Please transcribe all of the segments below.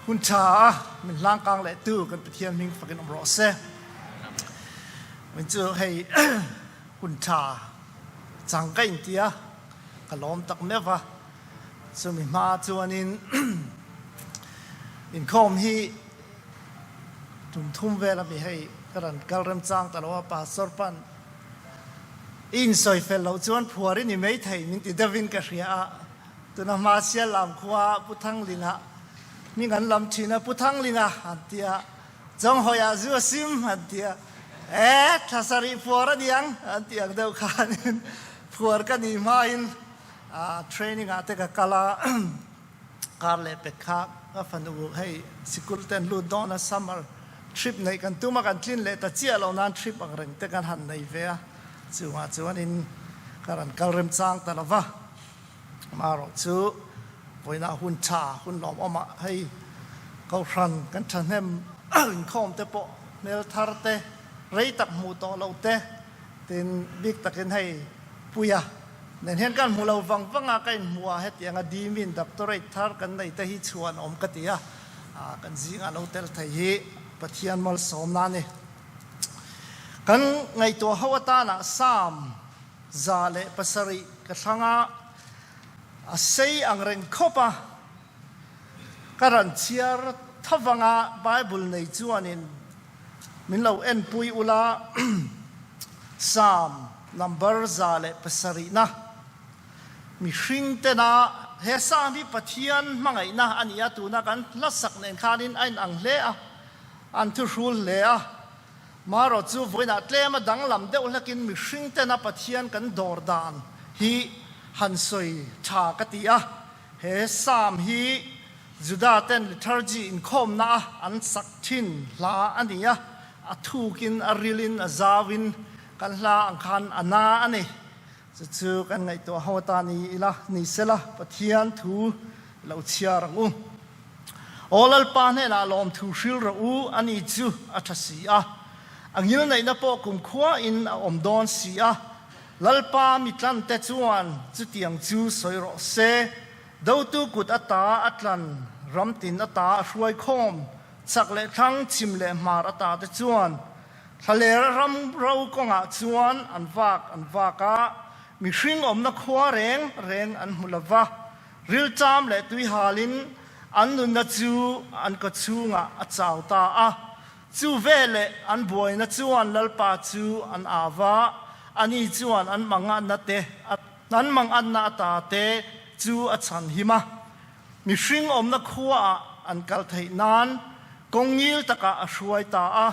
Hun tha a min hlangkang leh tu kan Pathian hming fakin awm rawh se. Min chu hei hun tha chang ka in tia ka lawm tak meuh va. Chumi hma chuanin inkhawm hi tum thum vel a mi hei ka rawn kal remchang ta lo a, Pastor pan i insawi fel loh chuan phuar i ni maithei min ti deuhin ka hria a. Tuna hma sial lam khua Pu Thanglinga hming an lam thin a, Pu Thanglinga an ti a, Chawnghawiah zu a sim an ti a, e thla sarih phuar a ni ang an tih ang deuh khanin phuar ka nih hmain training ah te ka kal a, kar leh pek kha ka fanu hei sikul te an lut dawn a, summer trip neih kan tum a, kan tlin leh ta chiah lo nan trip ang reng te kan han nei ve a, chungah chuanin ka rawn kal remchang ta lo va. Amaherawh chu vawiinah hun tha, hun lawmawmah hei Kohhran kan thahnem inkhawm te pawh hmel thar te, rei tak hmuh tawh loh te, tin bik takin hei Puia nen hian kan hmu lo vang vang a, ka inhmuh a hetianga Dimin Doctorate thar kan nei te hi chhuan awm ka ti a, kan zingah lo tel thei hi Pathian malsawmna a ni. Kan ngaihtuah ho atana Psalm 107 ka thlang a, a sei ang reng khawp a, ka rawn chhiar thavang a, Bible nei chuanin min lo enpui ula, Psalm number 107 na mihring tena he Psalm hi Pathian hmangaihna a ni a, tuna kan hlasak nen khanin a inang hle a, an thuhrul hle a. Marawh chu vawiinah tlema danglam deuh hlakin mihring tena Pathian kan dawr dan hi han sawi tha ka ti a. He Psalm hi Juda ten liturgy inkhawmna a an sak thin hla a ni a, a thukin a rilin a zauin kan hla ang khan a na a ni. Chu chu kan ngaihtuah ho atan i ila ni sela Pathian thu lo chhiar ang u. Aw Lalpa hnenah lawmthu hril rawh u, ani chu a tha si a, a ngilneihna pawh kumkhua in a awm dawn si a. Lalpa mitlante chuan chutiang chu sawi rawh se, dotu kut ata a tlan, ramtin ata a hruai khawm, chak leh thlang, chhim leh hmar ata te chuan Thlaler ram ro kawngah chuan an vak an vak a, mihring awmna khua reng reng an hmu lo va, rilṭam leh tuihalin an nunna chu an kawchhungah a chau ta a. Chu veleh an buaina chuan Lalpa chu an au va, ani chuan an manganna te an manganna ata te chu a chhan him a. Mihring awmna khuaah an kal theih nan kawng ngil takah a hruai ta a.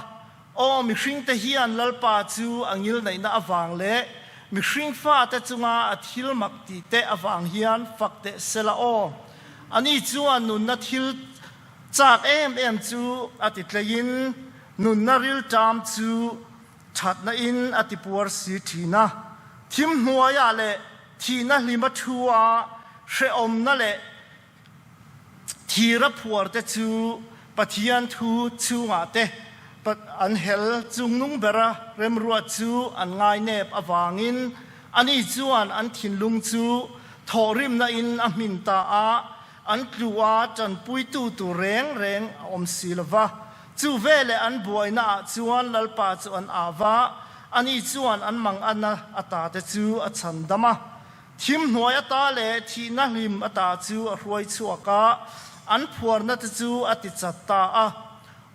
Aw, mihringte hian Lalpa chu a ngilneihna avang leh mihring fate chunga a thil mak tih te avang hian fak teh sela aw. Ani chuan nunna thil chak em em chu a ti tleiin nunna rilṭam chu ṭhatna in a ti puar si ṭhin a. Thim hnuaiah leh Thihna hlima thu a hrehawmna leh thira phuarte chu Pathian thu chhungah te an hel chungnung bera remruat chu an ngainep avangin ani chuan an thinlung chu thawhrimna in a hmin ta a, an tlu a tanpuitu tur reng reng a awm si lo va. Chu veleh an buaina ah chuan Lalpa chu an au va, ani chuan an manganna ata te chu a chhan dam a. Thim hnuai ata leh thihna hlim ata chu a hruai chhuak a, an phuarna te chu a ti chat ta a.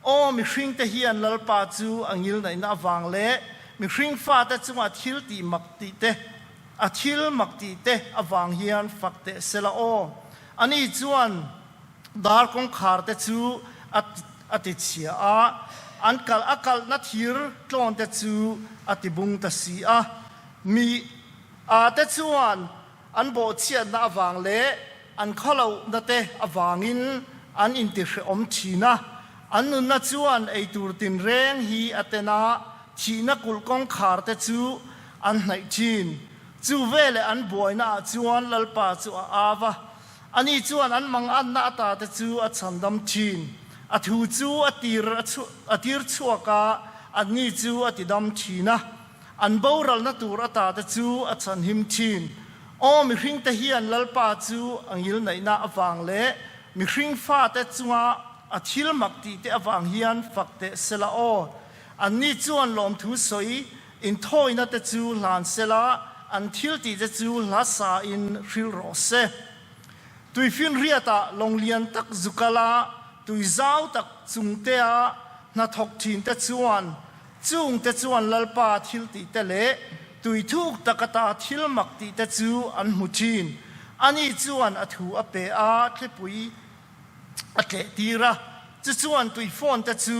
Aw, mihringte hian Lalpa chu a ngilnaihna avang leh mihring fate chunga thil tih mak tih te, a thil mak tih te avang hian fak teh sela aw. Ani chuan Dar kawngkhar te chu a ti chhia a, an kalh a kalhna thir tlawn te chu a ti bung ta si a. Mi a te chuan an bawhchhiatna avang leh an khawlohna te avangin an intihrehawm thin a, an nunna chuan eitur tinreng hi a ten a, thihna kulh kawngkhar te chu an hnaih thin. Chu veleh an buaina ah chuan Lalpa chu a au a. Ani chuan an manganna ata te chu a chhandam thin. A thu chu a tir a tir chhuak a, anni chu a tidam thin a. An boralna tur ata te chu a chhanhim thin. Aw mihringte hian Lalpa chu a ngilneihna avang leh mihring fate chunga. a thil mak tih te avang hian fak teh sela aw. Anni chuan lawmthu sawi inthawina te chu hlan sela, an thil tih te chu hla sa in hrilh rawh se. Tuifinriatah lawng lian tak zu kal a, tui zau tak chungtea hnathawk thin te chuan chung te chuan Lalpa thil tih te leh tui thuk tak ata thil mak tih te chu an hmu thin. Ani chuan a thu a pe a, thlipui a tleh tir a, chu chuan tui fawn te chu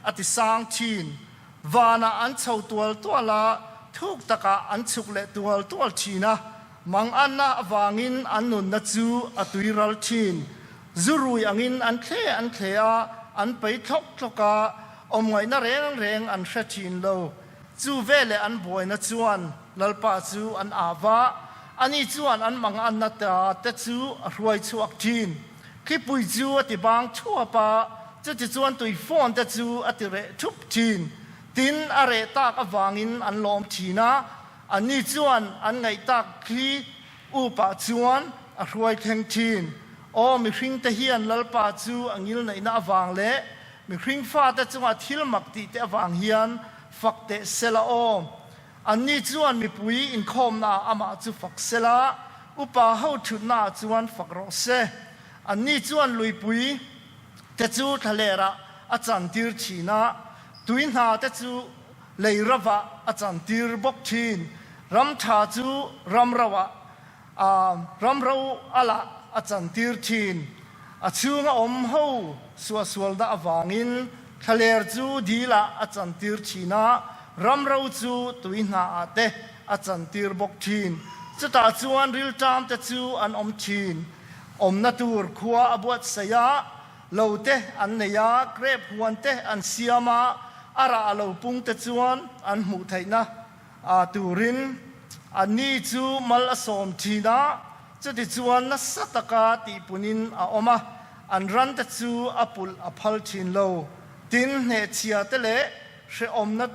a ti sang thin. Vanah an chho tual tual a, thuk takah an chhuk leh tual tual thin a, Manganna avangin an nunna chu a tui ral thin. Zu rui angin an thle an thle a, an pei thlawk thlawk a, awmngaihna reng reng an hre thin lo. Chu veleh an buaina chuan Lalpa chu an au va, ani chuan an manganna ta te chu a hruai chhuak thin. Thlipui chu a ti bang thuap a, chutichuan tui fawn te chu a ti reh thup thin. Tin, a reh tak avangin an lawm thin a, Anni chuan an ngaih tak khi upah chuan a hruai thleng thin. Aw, mihringte hian Lalpa chu a ngilneihna avang leh mihring fate chunga thil mak tih te avang hian fak teh sela aw. Anni chuan mipui inkhawmnaah amah chu fak sela, upa ho thutnaah chuan fak rawh se. Anni chuan luipui te chu thlalerah a chantir thin a, tui hna te chu Lei ravah a chantir bawk thin. Ram tha chu ram roah ram ro alah a chantir thin. A chhunga awm ho suahsualna avangin thlaler chu dilah a chantir thin a, ram ro chu tui hnaah te a chantir bawk thin. Chutah chuan rilṭam te chu an awm thin. Awmna tur khua a buatsaih a, Lo te an nei a, grep huan te an siam a, a rah a lo pung te chuan an hmuh theihna turin anni chu mal a sawm thin a, chutichuan nasa taka tihpunin a awm a, an ran te chu a pulh a phal thin lo. Tin, hnehchhia te leh hrehawmna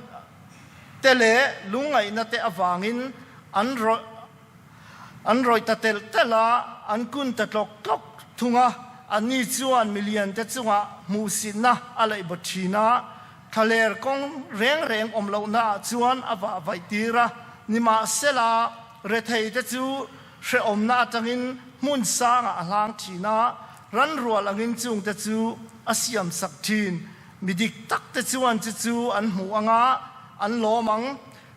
te leh lungngaihna te avangin an An rawih ta telh telh a, an kun ta tlawk tlawk thung a. Anni chuan milian te chungah hmuhsitna a laih bawt thin a, thlaler kawng reng reng awm lohna ah chuan a vah vaih tir a. Nimahsela, rethei te chu hrehawmna atangin hmun sangah a hlang thin a, ranrual angin chung te chu a siam sak thin. Mi dik tak te chuan chu chu an hmuh anga an lawm ang.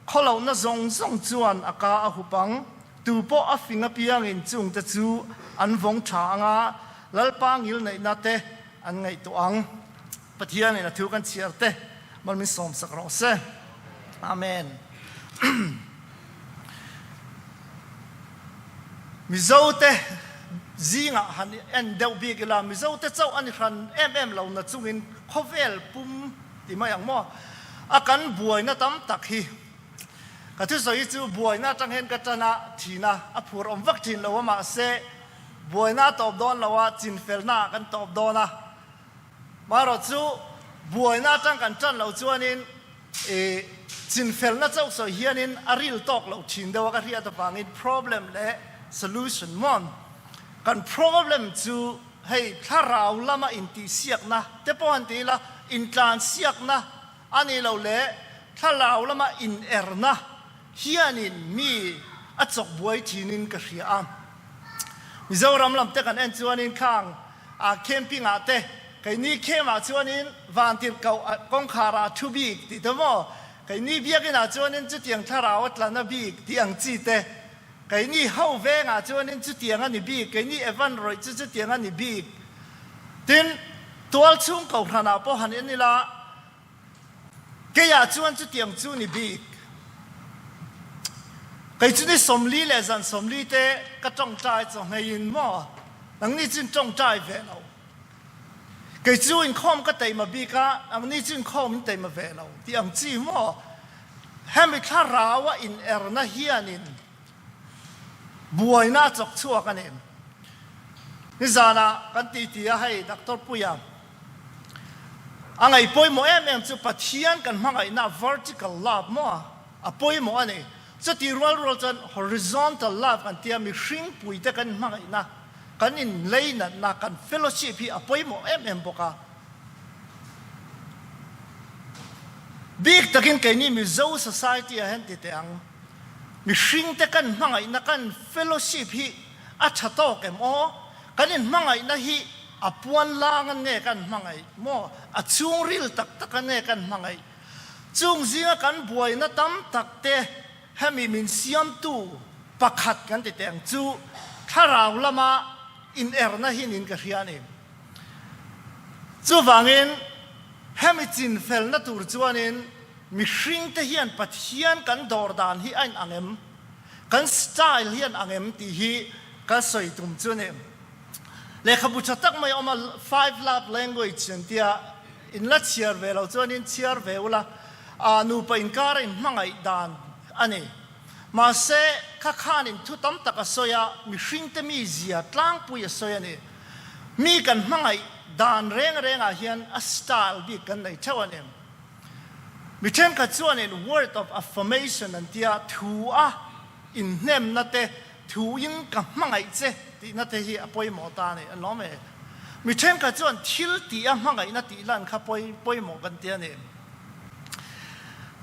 Khawlohna zawng zawng chuan a ka a hup ang, tu pawh a fing apiangin chungte chu an vawng tha ang a, Lalpa ngilneihna te an ngaihtuah ang. Pathianin a thu kan chhiar te mal min sawmsak rawh se. Amen. Mizote zingah han en deuh bik ila, Mizote chauh a ni hran em em lo na chungin khawvel pum Ti mai ang maw? A kan buaina tam tak hi ka thusawi hi chu buaina atang hian ka tan a thin a, a phur awm vak thin lo a, mahse buaina a tawp dawn lo a, chinfelna ah kan tawp dawn a, marawh chu buaina atang kan tan loh chuanin ih chinfelna chauh sawi hianin a ril tawk loh thin deuh a ka hriat avangin problem leh solution maw? Kan problem chu Hei thlarau lama intihsiakna te pawh han ti ila, intlansiakna a nih loh leh thlarau lama inerna hianin mi a chawk buai thinin ka hria a. Mizoram lam te kan en chuanin khang camping ah te keini camp ah chuanin vantirhkoh kawngkhar ah a thu bik tih te maw, keini biakinn ah chuanin chutiang thlarau a tlana bik tih ang chi te Keini ho vengah chuanin chutiang a ni bik, keini Evan rawih chu chutiang a ni bik. Tin, tualchhung kohhranah pawh han en ila, keiah chuan chutiang chu ni bik. Kei chu ni 40 leh zan 40 te ka tawngtai chawhmeiin maw, nangni chu in tawngtai ve lo. Kei chu inkhawm ka teima bik a, nangni chu inkhawm in teima ve lo tih ang chi maw? Hemi thlarau a inerna hianin buaina a chawk chhuak a ni. Nizanah kan titi a, hei Doctor Puia a ngaih pawimawh em em chu Pathian kan hmangaihna vertical love maw a pawimawh a ni. Chuti rual rual chuan horizontal love kan tia mihring puite kan hmangaihna, kan inleinatna, kan fellowship hi a pawimawh em em bawk a. Bik takin keini Mizo society ah hian ti teh ang, mihringte kan hmangaihna kan fellowship hi a tha tawk em aw? Kan inhmangaihna hi a puan lang an nge kan hmangaih maw? A chhungril tak tak an nge kan hmangaih? Chung zinga kan buaina tam tak te hemi min siamtu pakhat kan ti teh ang chu thlarau lama inerna hi niin ka hria a ni. Chuvangin hemi chinfelna tur chuanin mihringte hian Pathian kan dawr dan hi a inang em? Kan style hi an ang em tih hi ka sawi tum chu a ni. Lehkhabu tha tak mai a awm a, Five Love Language an tia, in la chhiar ve lo chuanin chhiar ve ula, nupa inkara inhmangaih dan a ni. Mahse, kha khanin thu tam tak a sawi a, mihringte mizia tlangpui a sawi a ni. Mi kan hmangaih dan reng rengah hian a style bik kan nei theuh a ni. Mi thenkhat chuanin word of affirmation an tia, thu a inhnemna te, thuin ka hmangaih che tihna te hi a pawimawh ta a ni, an lawm e. Mi thenkhat chuan thil tih a hmangaihna tih lan kha pawimawh kan ti a ni.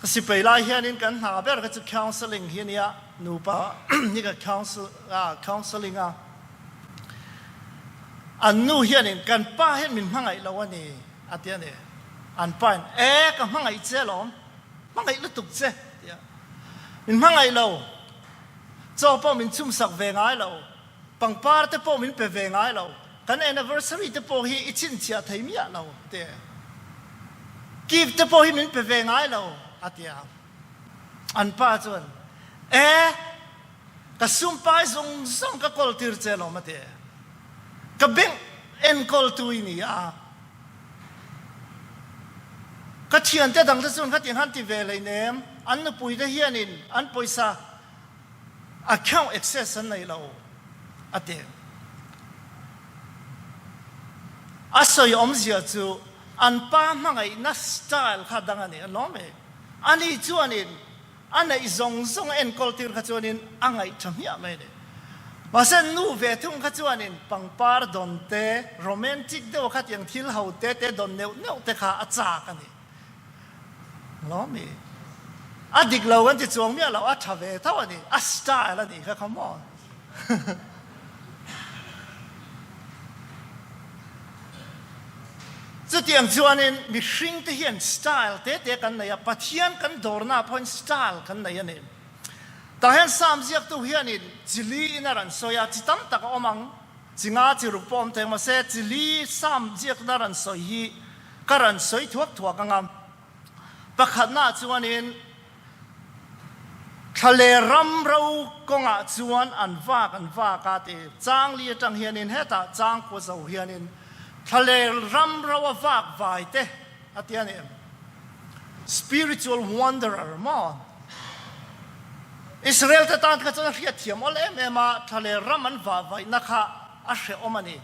Ka sipai lai hianin kan hna ber kha chu counselling hi a nia, nupa hi ka counselling a, an nu hianin kan pa hian min hmangaih lo a ni. A ti a ni. An pa in, E, ka hmangaih che alawm, hmangaih lutuk che, a ti a. Min hmangaih lo, chaw pawh min chhumsak ve ngai lo, pangpar te pawh min pe ve ngai lo, kan anniversary te pawh hi i chhinchhiah thei miah lo, a ti a. Gift te pawh hi min pe ve ngai lo, a ti a. An pa chuan, E, ka sumpai zawng zawng ka kawl tir che alawm, a ti a. Ka bank enkawltu i ni a, ka thiante dangte chuan khatiang khan ti ve hleinem, an nupuite hianin an pawisa account access an nei lo, a ti. A sawi awmzia chu an pa hmangaihna style kha dang a ni, a lawm e. Ani chuanin A neih zawng zawng a enkawl tir kha chuanin a ngaih tha hmiah mai a ni. Mahse nu ve thung kha chuanin pangpar dawn te, romantic deuh khatiang thil ho te te dawn neuh neuh te kha a chak a ni. Lawmi. A dik lo kan ti chuang miah lo, a tha ve tho a ni. A style a nih kha come on. Chutiang chuanin mihringte hian style te te kan nei a, Pathian kan dawrna pawhin style kan nei a ni. Tah hian Psalm ziaktu hianin chi li in a rawn sawi a, chi tam tak a awm ang, chi nga chi ruk pawh a awm thei ang, mahse chi li Psalm ziakna rawn sawi hi ka rawn sawi thuak thuak ang a. Pakhatnaah chuanin Thlaler ram ro kawngah chuan an vak an vak a ti. Changli atang hianin hetah Changkua zo hianin Thlaler ram ro a vak vai te a ti a ni. Spiritual wanderer maw? Israel te tan kha chuan a hriatthiam awl em em a, Thlaler ram an vah vaihna kha a hrehawm a ni.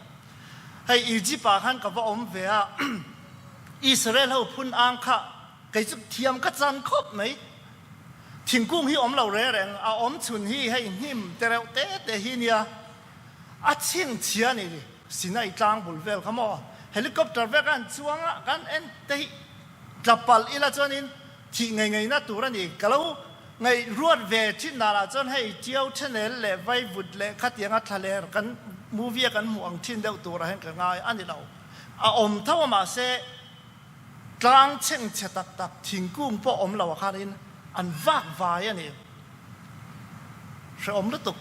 Hei Egypt ah khan ka va awm ve a, Israel ho phun ang kha Kei chu thiam ka chan khawp mai. Thingkung hi awm lo reng reng, a awm chhun hi hei hnim te reuh te te hi nia. A chhingchhia ni Sinai tlang bul vel kha maw? Helicopter vel khan chuang a kan en te hi tla palh ila chuanin thih ngei ngei na tur a ni. Ka lo ngaih ruat ve thin dan ah chuan hei Tiau Channel leh Vaivut leh khatianga thlaler kan movie a kan hmuh ang thin deuh turah hian ka ngai a ni lo. A awm tho a mahse Tlang chhengchhe tak tak thingkung pawh awm lo ah khanin an vak vai a ni. Hrehawm lutuk.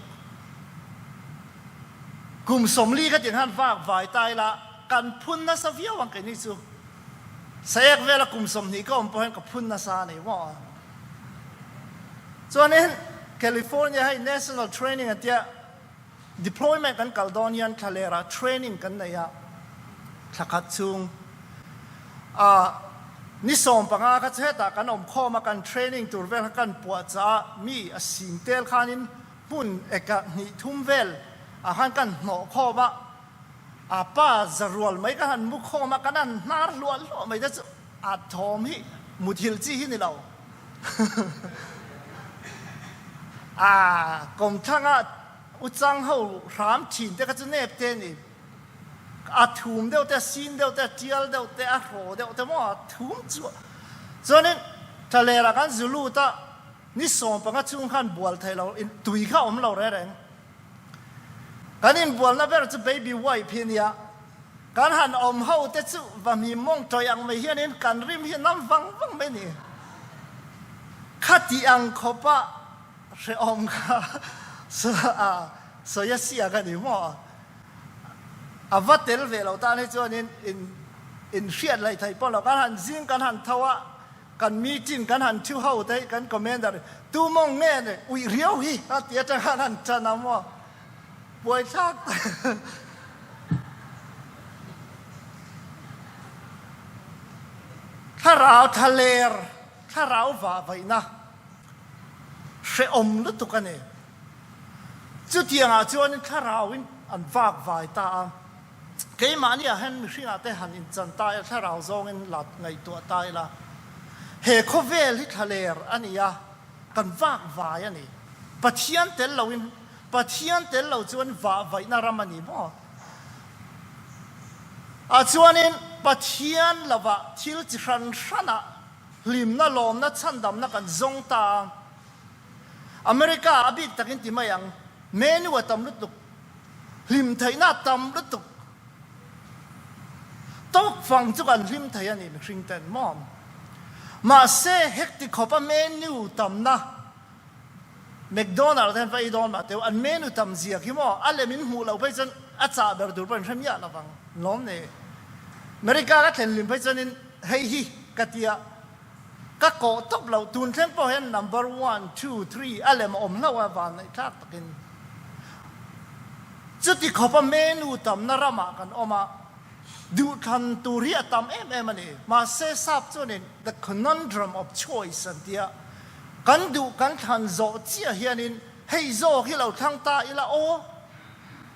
Kum 40 kha tiang khan vak vai ta ila kan phun nasa viau ang keini chu. Saek vela kum 20 ka awm pawh hian ka phun nasa a ni maw. Chuanin California hei National Training an tia. Deployment kan kal dawn hian thlalerah training kan nei a, thla khat chhung a ni 15 kha chu hetah kan awm khawm a, kan training tur vel kha kan puah chah a, mi a sing tel khanin hmun eka hnih thum vel ah khan kan hnawh khawm a, a pa za rual mai kan han mu khawm a, kan han hnar hluah hluah mai te chu a thawm hi muthilh chi hi ni lo. A kawmthlang ah Uchang ho hram thin te kha chu nep te a ni. A thum deuh te, a sin deuh te, a tial deuh te, a hraw deuh te maw a thum chuah. Chuanin. Thlalerah kan zu lut a, ni 15 chhung khan bual theih lo, tui kha awm lo reng reng. Kan inbualna ber chu baby wipe hi a nia. Kan han awm ho te chu va hmim mawng tawih ang mai hianin kan rim hi nam vang vang mai a ni. Khati ang khawpa hrehawm kha sawi a siak a ni maw? A va tel ve lo tan hi chuanin in hriat laih theih pawh lo. Kan han zing kan han tho a, kan meeting kan han thu ho te hi kan commander tu mawng nge ni uih riau hi a ti atang khan han tan a maw? Buaithlak Thlarau thlaler, thlarau vah vaihna hrehawm lutuk a ni. Chutiangah chuanin thlarauin an vak vai ta a. Keimahniah hian mihringah te han inchan ta ila, thlarau zawngin la ngaihtuah ta ila, he khawvel hi thlaler a ni a, kan vak vai a ni. Pathian tel loin, Pathian tel lo chuan vah vaihna ram a ni maw? Ah chuanin Pathian lovah thil chi hran hranah hlimna, lawmna, chhandamna kan zawng ta a. America a bik takin ti mai ang, menu a tam lutuk, hlim theihna a tam lutuk. Tawk fang chu kan hlim thei a ni mihring ten maw? Mahse hekti khawpa menu tamna McDonald te an va ei dawn mah teu, an menu tam zia khi maw a lem in hmuh loh phei chuan a chah ber tur pawh in hre miah lovang lawm ni. America ka thlen hlim phei chuanin hei hi ka tia ka kawh tawp loh tun thleng pawh hian number one, two, three a lem a awm hlauh a van neih thlak takin chuti khawpa menu tamna ramah kan awm a, duhthlan tur hi a tam em em a ni. Mahse sap chuanin the conundrum of choice an tia. Kan duh kan thlan zawh chiah hianin hei zawk hi lo thlang ta ila aw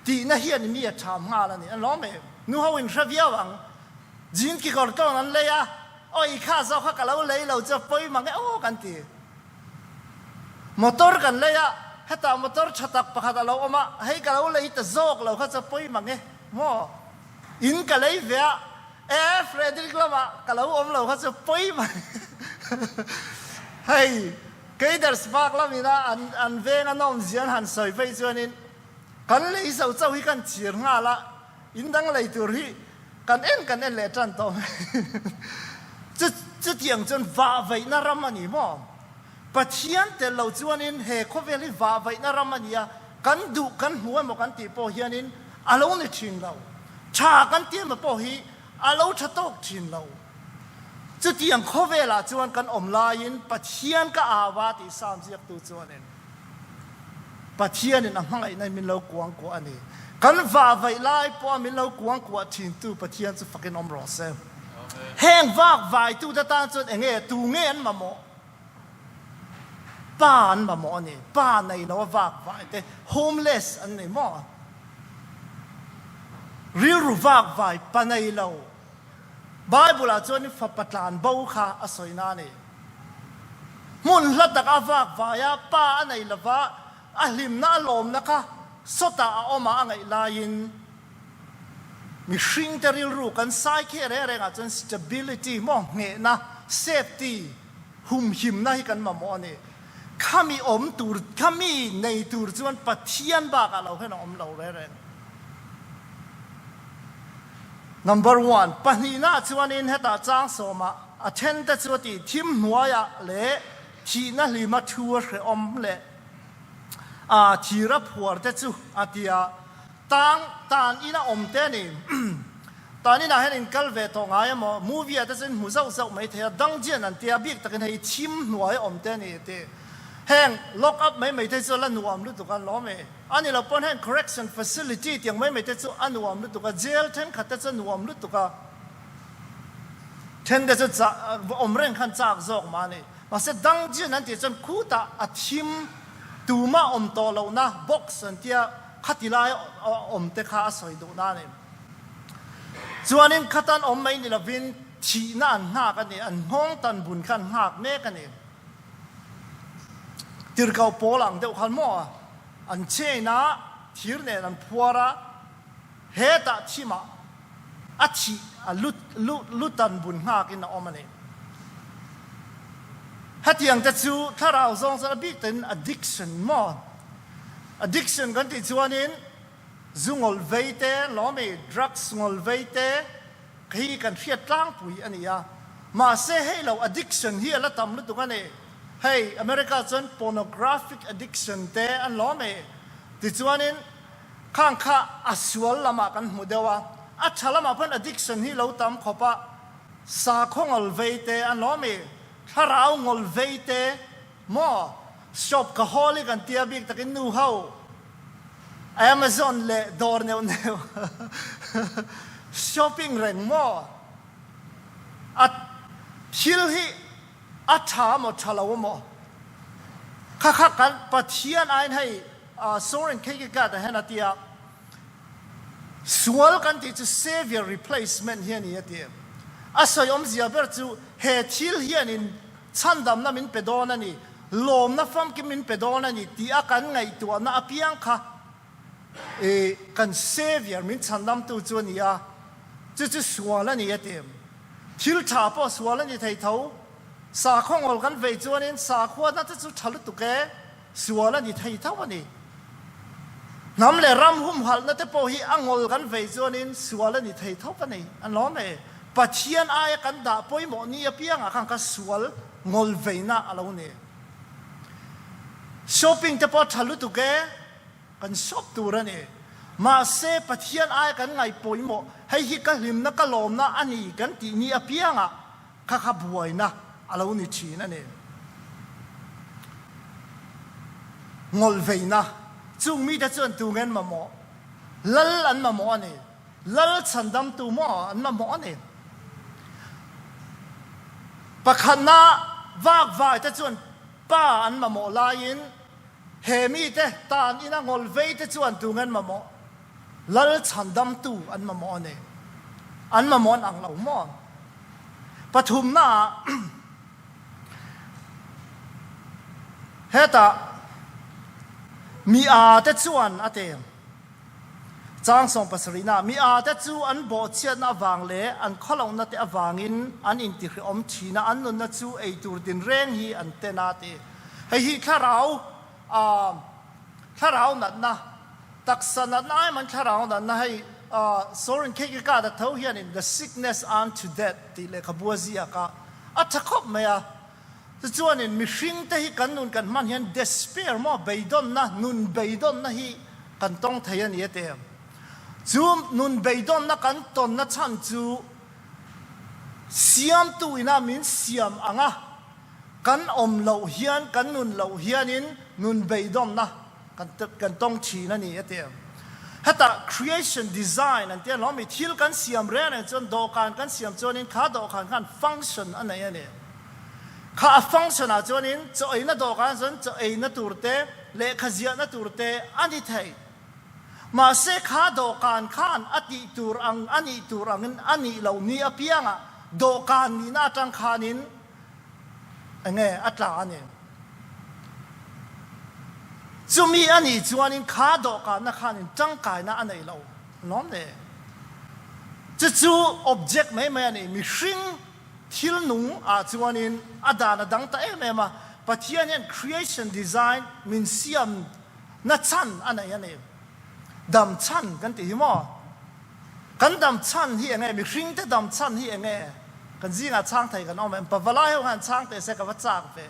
tihna hian mi a tham nghal a ni. An lawm em? Nu ho in hre viau ang. Jean kekawr tlawn an lei a, aw i kha zawk kha ka lo lei lo chu a pawi mang e aw kan ti. Motor kan lei a, hetah motor tha tak pakhat a lo awm a, hei ka lo lei ta zawk lo kha chu a pawi mang e maw? In ka lei ve a, E Frederick lamah ka lo awm lo kha chu pawi mai. Hei Caders Park lamina an an veng a nawm zia an han sawi phei chuanin kan lei zo chauh hi kan chhir nghal a, in dang lei tur hi kan en kan en leh tan tawh mai. Chu chutiang chuan vahvaihna ram a ni maw? Pathian tel lo chuanin he khawvel hi vahvaihna ram a ni a, kan duh kan hmu emaw kan tih pawh hianin a lo ni thin lo. Tha kan ti emaw pawh hi a lo tha tawk thin lo. Chutiang khawvelah chuan kan awm laiin Pathian ka au a tih Psalm ziaktu chuanin Pathianin a hmangaihna in min lo kuangkuah a ni. Kan vahvaih lai pawha min lo kuangkuah thintu Pathian chu fakin awm rawh se. Heng vak vaitute tan chuan enge tu nge an mamawh? Pa an mamawh a ni. Pa nei lo a vak vai te, homeless an nei maw? Rilru vak vai pa nei lo. Bible ah chuan fapa tlan bo kha a sawi na a ni. Hmun hla tak a vak vai a, pa a nei lova, a hlimna a lawmna kha sawtah a awm a a ngaih laiin mihringte rilru kan sai kheh reng rengah chuan stability maw nghehna, safety, humhimna hi kan mamawh a ni. Khami awm tur, khami nei tur chuan Pathian bakah lo hian a awm lo reng reng. Number one, pahnihna chuanin hetah chang sawmah a thente chu a ti thim hnuaiah leh thihna hlima thu a hrehawm leh a thira phuar te chu a ti a, tang tan ina awm te a ni. Tan inah hian in kal ve tawh ngai emaw, movie ah te chu in hmu zauh zauh mai thei a, dungeon an tia bik takin hei thim hnuai awm te a ni tih. Heng lock up mai mai te chu la nuam lutuk a lawm e. A ni lo pawn heng correction facility tiang mai mai te chu a nuam lutuk a, jail thenkhat te chu a nuam lutuk a, then te chu awm reng khan chak zawk mah a ni. Mahse dungeon an tih chuan khutah a thim tumah awm tawh lohna box an tia khati lai awm te kha a sawi duhna a ni. Chuanin khatan awm mai ni lovin thihna an nghak a ni, an nghawng tan bun kha an nghak mek a ni. Tirhkoh pawl ang deuh khan maw an chain a, thir nen an phuar a, hetah thimah a thih a lu lu tan bun nghakin a awm a ni. Hetiang te chu thlarau zawng chuan a bik takin addiction maw? Addiction kan tih chuanin zu ngawl vei te, lawmi drugs ngawl vei te hi kan hriat tlangpui a ni a. Mahse hei lo addiction hi a la tam lutuk a ni. Hei America chuan pornographic addiction te an lawm e. Tichuanin khang kha a sual lamah kan hmu deuh a, a tha lamah pawhin addiction hi lo tam khawp a. Sakhaw ngawl vei te an lawm i, thlarau ngawl vei te maw? Shopkaholic an tia bik takin nu ho Amazon leh dawr neuh neuh shopping reng maw? A thil hi a tha maw tha lo maw? Kha kha kan Pathian aiin hei Soren Kierkegaard a hian a tia. Sual kan tih chu Saviour replacement hi a ni a ti. A sawi awmzia ber chu he thil hianin chhandamna min pe dawn a ni, lawmna famkim min pe dawn a ni tih a kan ngaihtuahna apiang kha i kan Saviour min chhandamtu chu a ni a, chu chu sual a ni a ti. Thil tha pawh sual a ni thei tho. Sakhaw ngawl kan vei chuanin sakhuana te chu tha lutuk e. Sual a ni thei tho a ni. Hnam leh ram humhalhna te pawh hi a ngawl kan vei chuanin sual a ni thei tho a ni. An lawm e. Pathian aia kan dah pawimawh ni apiangah khan ka sual ngawl veina a lo ni. Shopping te pawh a tha lutuk e, kan shop tur a ni. Mahse Pathian aia kan ngaih pawimawh, hei hi ka hlimna ka lawmna a ni kan tih ni apiangah Kha kha buaina a lo ni thin a ni. Ngawlhveina, Chung mite chuan tunge an mamawh? Lal an mamawh a ni. Lal chhandamtu maw an mamawh a ni. Pakhatna vakvaite chuan pa an mamawh laiin he mite tan ina ngawlhveite chuan tunge an mamawh? Lal chhandamtu an mamawh a ni. An mamawh an ang lo maw? Pathumnaah hetah mi aa te chuan a ti. Chang sawmpasarihnaah mi aa te chu an bawhchhiatna avang leh an khawlohna te avangin an intihreawm thin a, an nunna chu eitur tinreng hi an ten a ti. Hei hi thlarau thlarau natna Taksa natna ai man thlarau natna hei Soren Kierkegaard a tho hianin The Sickness Unto Death tih lehkhabu a ziak a, a tha khawp mai a. Tichuanin mihring te hi kan nun kan hman hian despair maw beidawnna, nun beidawnna hi kan tawng thei a ni a ti. Chu nun beidawnna kan tawnna chhan chu Siamtu ina min siam ang a, kan awm loh hian, kan nun loh hianin nun beidawnna kan tawng thin a ni a ti. Hetah creation design an tia hlawm i thil kan siam reng reng chuan dawhkan kan siam chuanin kha dawhkan khan function a nei a ni. Kha a function ah chuanin chaw eina dawhkan chuan chaw eina tur te, lehkha ziahna tur te a ni thei. Mahse kha dawhkan khan a tih tur ang a nih tur angin a nih loh ni apiangah dawhkan nihna atang khanin Enge a tla a ni? Chumi a nih chuanin kha dawhkanna khanin tangkaina a nei lo lawm le. Chu chu object mai mai a ni. Mihring thil nung ah chuanin a dan a dang ta em em a. Pathian hian creation design min siam na chhan a nei a ni. Dam chhan kan tih hi maw? Kan dam chhan hi enge? Mihring te dam chhan hi enge? Kan zingah chhang thei kan awm em? Pavalai ho khan chhang teh se ka va chak ve.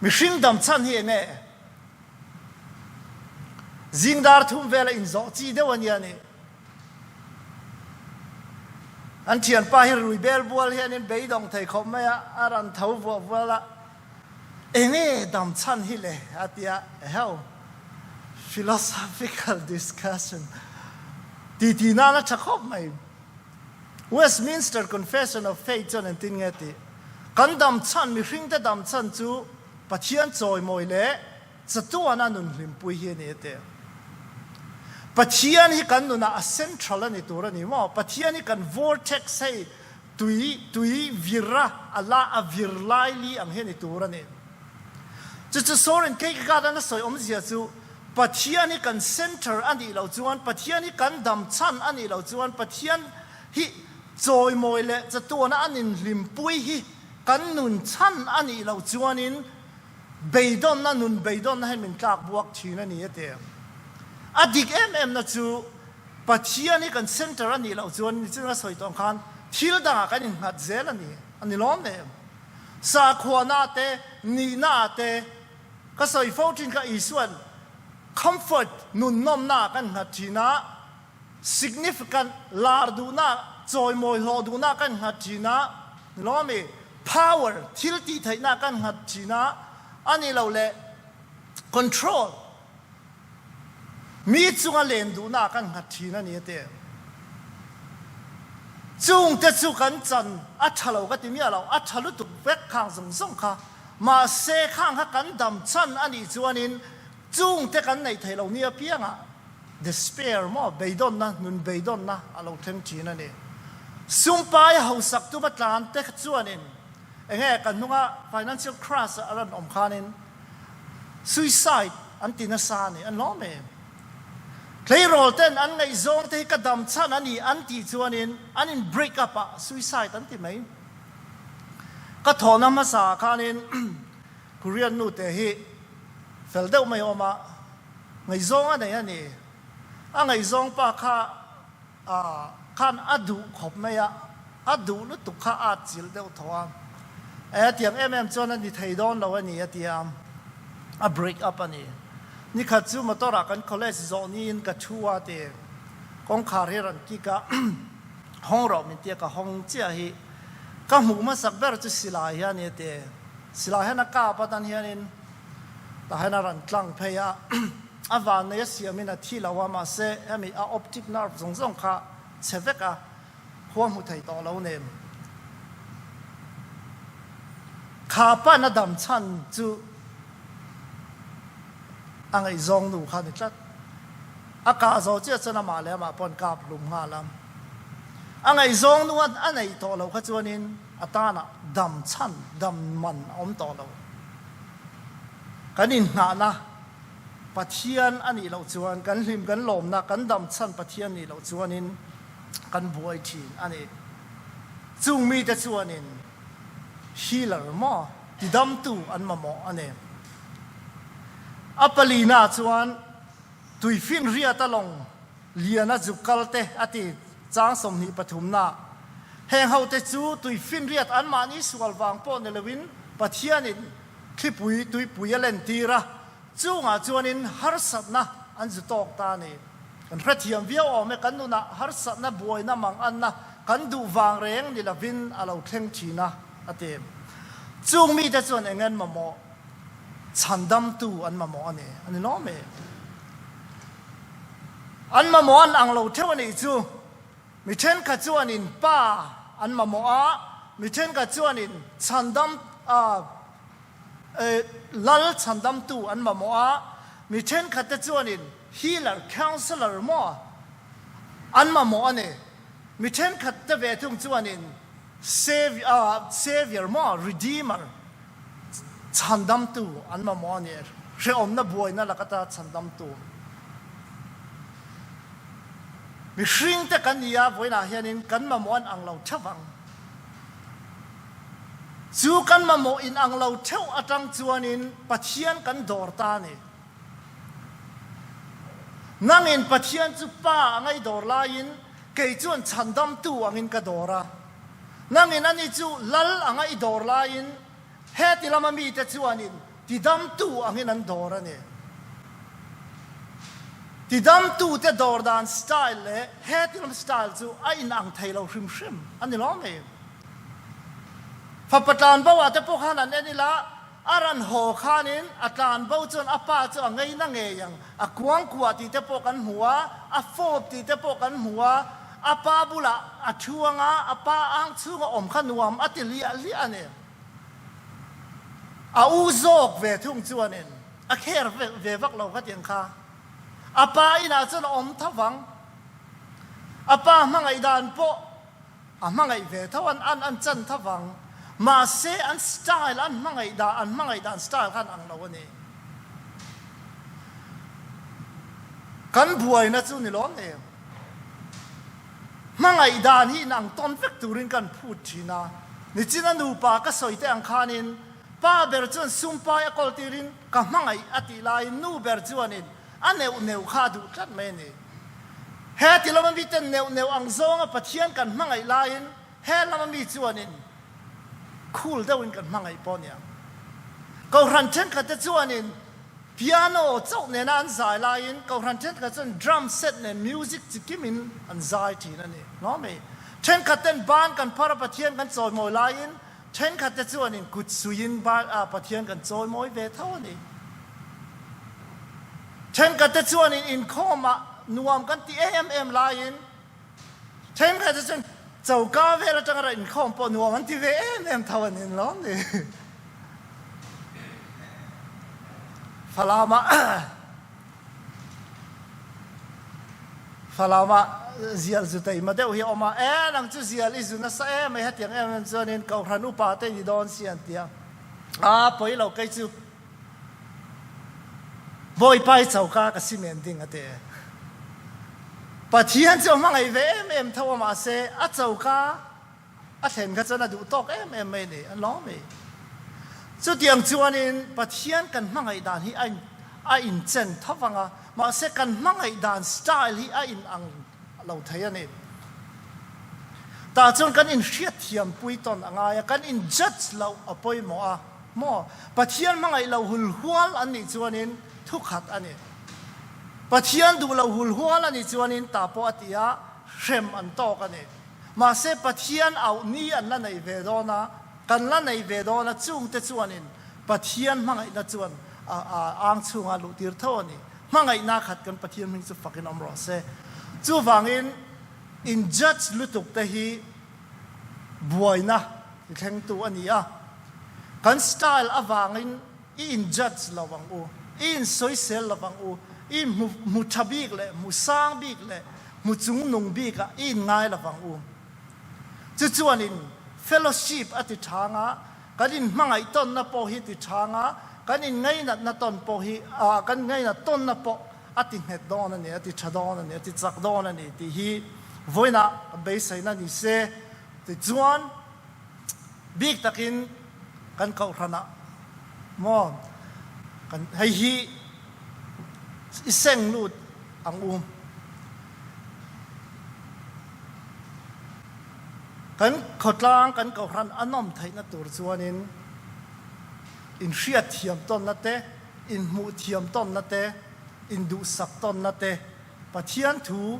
Mihring dam chhan hi enge? Zing dar thum vela inzawh chi deuh a nia ni. An thianpa hi rui bel bual hianin beidawng thei khawp mai a, a rawn tho vuah vual a. Enge dam chhan hi le? a ti a, eheu, philosophical discussion titi nan a tha khawp mai. Westminster Confession of Faith chuan engtin nge tih? Kan dam chhan, mihringte dam chhan chu Pathian chawimawi leh chatuana nun hlimpui hi a ni a ti. Pathian hi kan nunah a central a ni tur a ni maw? Pathian hi kan vortex hei Tui, tui vir a, a la a vir lai li ang hi a ni tur a ni. Chu chu Soren Kierkegaard-an a sawi awmzia chu, Pathian hi kan centre a nih loh chuan, Pathian hi kan dam chhan a nih loh chuan, Pathian hi. Chawimawi leh chatuana an inhlimpui hi kan nun chhan a nih loh chuanin beidawnna, nun beidawnna hi min tlak buak thin a ni a ti. A dik em em na chu Pathian hi kan center a nih loh chuan nichin a sawi tawh ang khan thil dangah kan innghat zel a ni a ni lawm le. Sakhuana te, nihna ah te ka sawi fo thin kha Isuan comfort, nun nawmna ah kan nghat thin a, Significant, lar duhnak, cawimawi hlawh duhnak kan hngat ṭhin ah, lawmi, power, thil ti theihnak kan hngat ṭhin ah, ani lo le control, mi cunga len duhnak kan hngat ṭhin ani a ti. Cungte cu kan can a ṭhalo ka ti miah lo, a ṭha lutuk vek khang zong zong kha. Mahse khang kha kan dam chan anih chuanin Chungte kan neih theih lo ni apiangah despair maw beidawnna, nun beidawnna a lo thleng thin a ni. Sumpai hausak tuma tlan te chuanin enge kan hnunga financial crash a rawn awm khanin suicide an ti nasa a ni, an lawm em? Tleirawl ten an ngaihzawng te hi ka dam chhan a ni an tih chuanin an in break up a suicide an ti mai. Ka thawhna hmasa ah khanin Korean nu te hi fel deuh mai awm a, ngaihzawng a nei a ni. A ngaihzawng pa kha khan a duh khawp mai a, a duh lutuk kha a atchilh deuh tho a. E tiang em em chuan a ni thei dawn lo a ni a ti a, a break up a ni. Nikhat chu motor ah kan college zawh niin ka thu a ti, kawngkhar hi rawn kick a, hawng rawh min ti a, ka hawng chiah hi ka hmuh hmasak ber chu silai hi a ni a ti. Silai hian a kap atan hianin tah hian a rawn tlang phei a, a vannei a siamin a thi lo a, mahse hemi a optic nerve zawng zawng kha chhe vek a, khua hmu thei tawh lo nen. Kha pan a dam chhan chu a ngaihzawng nu kha a ni tlat. A kah zo chiah chuan amah leh amah pawh an kap hlum nghal a. A ngaihzawng nu a neih tawh loh kha chuanin A tanah dam chhan, dam man a awm tawh lo. Kan inhnahna Pathian a nih loh chuan, kan hlim, kan lawmna, kan dam chhan Pathian nih loh chuanin kan buai thin a ni. Chung mite chuanin healer maw, tidamtu an mamawh a ni. A palina chuan tuifinriat a lawng Liana zuk kal te a ti chang 20 pathumna. Heng ho te chu tuifinriat anmahni sual vang pawh ni loin Pathianin thlipui tuipui a lentir a, chungah chuanin harsatna an zu tawk ta a ni. Kan hrethiam viau awm e, kan nunah harsatna buaina manganna kan duh vang reng ni lovin a lo thleng thin a, a ti. Chung mite chuan eng an mamawh? Chhandamtu an mamawh a ni, a ni lawm e. An mamawh an ang lo theuh a nih chu. Mi thenkhat chuanin Pa an mamawh a, mi thenkhat chuanin chhandam Lal chhandamtu an mamawh a, mi thenkhat te chuanin healer, counsellor maw an mamawh a ni. Mi thenkhat te ve thung chuanin Saviour maw, Redeemer, Chhandamtu an mamawh a ni. Hrehawmna buaina lak ata chhandamtu. Mihringte kan ni a, vawiinah hianin kan mamawh an ang lo theuh ang. Chu kan mamawh in ang lo theuh atang chuanin Pathian kan dawr ta a ni. Nangin Pathian chu Pa anga i dawr laiin kei chuan chhandamtu angin ka dawr a. Nangin ani chu Lal anga i dawr laiin heti lama mite chuanin tidamtu angin an dawr a ni. Tidamtute dawr dan style leh heti lam style chu a inang thei lo hrim hrim a ni lawm em? Fapa tlanbo ah te pawh khan an en ila, A ran haw khanin a tlanbo chuan a pa chu a ngei na ngei ang, a kuangkuah tih te pawh kan hmu a, a fawp tih te pawh kan hmu a, a pa bulah a thu ang a, a pa ang chhunga awm kha nuam a ti hliah hliah a ni. A u zawk ve thung chuanin a kher ve vak lo kha tiang kha. A pa inah chuan a awm tho vang. A pa hmangaih dan pawh A hmangaih ve tho an an an chan tho vang. Mahse an style an hmangaih dan an hmangaih dan style khan ang lo a ni. Kan buaina chu ni lawm ni. Hmangaih dan hi inang tawn vek turin kan phut thin a. Nichina nupa ka sawi te ang khanin pa ber chuan sumpai a kawl tirin ka hmangaih a tih laiin nu ber chuanin a neuh neuh kha a duh tlat mai a ni. He ti lama miten neuh neuh ang zawnga Pathian kan hmangaih laiin he lama mi chuanin khul deuhin kan hmangaih pawh a niang. Kohhran thenkhatte chuanin Piano chauh nena an zai laiin kohhran thenkhat chuan drum set nen music chi kimin an zai thin a ni. Hlawm ei. Thenkhat ten ban kan phar a Pathian kan chawimawi laiin thenkhat te chuanin kut suiin ban ah Pathian kan chawimawi ve tho a ni. Thenkhat te chuanin inkhawm ah nuam kan ti em em laiin Thenkhat te chuan choka vel atanga rawn inkhawm pawh nuam an ti ve em em tho a ni lawm ni. Falam ah Falam ah zial zu teima deuh hi a awm a, e nang chu zial i zu nasa em mai hetiang em em chuanin Kohhran upa te ni dawn si an ti a, a pawi lo kei chu Bawipa i choka ka si men ding a ti. Pathian chu a hmangaih ve em em tho a mahse a choka a thlen kha chuan a duh tawk em em mai a ni, an lawm mai. Chutiang chuanin Pathian kan hmangaih dan hi a inchen tho vang a, mahse kan hmangaih dan style hi a inang lo thei a ni. Tah chuan kan inhriatthiampui tawn a ngai a, kan in judge loh a pawimawh a. Maw? Pathian hmangaih lo hulhual an nih chuanin thukhat a ni. Pathian duh lo hulhual a nih chuanin ta pawh a ti a, hrem an tawk a ni. Mahse Pathian auh ni an la nei ve dawn a, kan la nei ve dawn a, chungte chuanin Pathian hmangaihna chuan a ang chhungah luhtir tho a ni. Hmangaihna khat kan Pathian hming chu fakin awm rawh se. Chuvangin in judge lutuk te hi buaina ti thlengtu a ni a, kan style avangin i in judge lo ang u, i in sawisel lo ang u, i in hmu hmu tha bik leh hmu sang bik leh hmu chungnung bik ah i in ngai lo ang u. Chu chuan in fellowship a ti thang a, kan in hmangaih tawnna pawh hi ti thang a, kan in ngainatna tawn pawh hi ah kan ngainat tawnna pawh a ti nghet dawn a ni, a ti tha dawn a ni, a ti chak dawn a ni tih hi vawiinah kan beiseina ni se. Tichuan, bik takin kan kohhranah maw kan hei hi i seng lut ang u. Kan khawtlang kan kohhran a nawm theihna tur chuanin inhriatthiam tawnna te, inhmuhthiam tawnna te, induhsak tawnna te, Pathian thu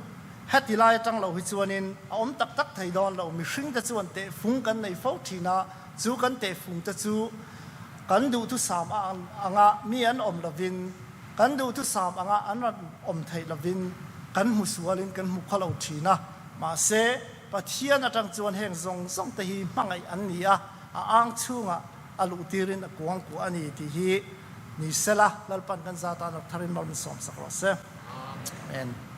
heti lai atang lo hi chuanin a awm tak tak thei dawn lo. Mihringte chuan tehfung kan nei fo thin a, chu kan tehfungte chu kan duhthusam anga mi an awm lovin, kan duhthusam anga an rawn awm theih lovin kan hmu sualin kan hmu khaw lo thin a. Mahse, Pathian atang chuan heng zawng zawng te hi hmangaih an ni a, a ang chhungah a luhtirin a kuangkuah a ni tih hi ni sela, Lalpan kan zat a, Naltharin mal min sawmsak rawh se. Amen.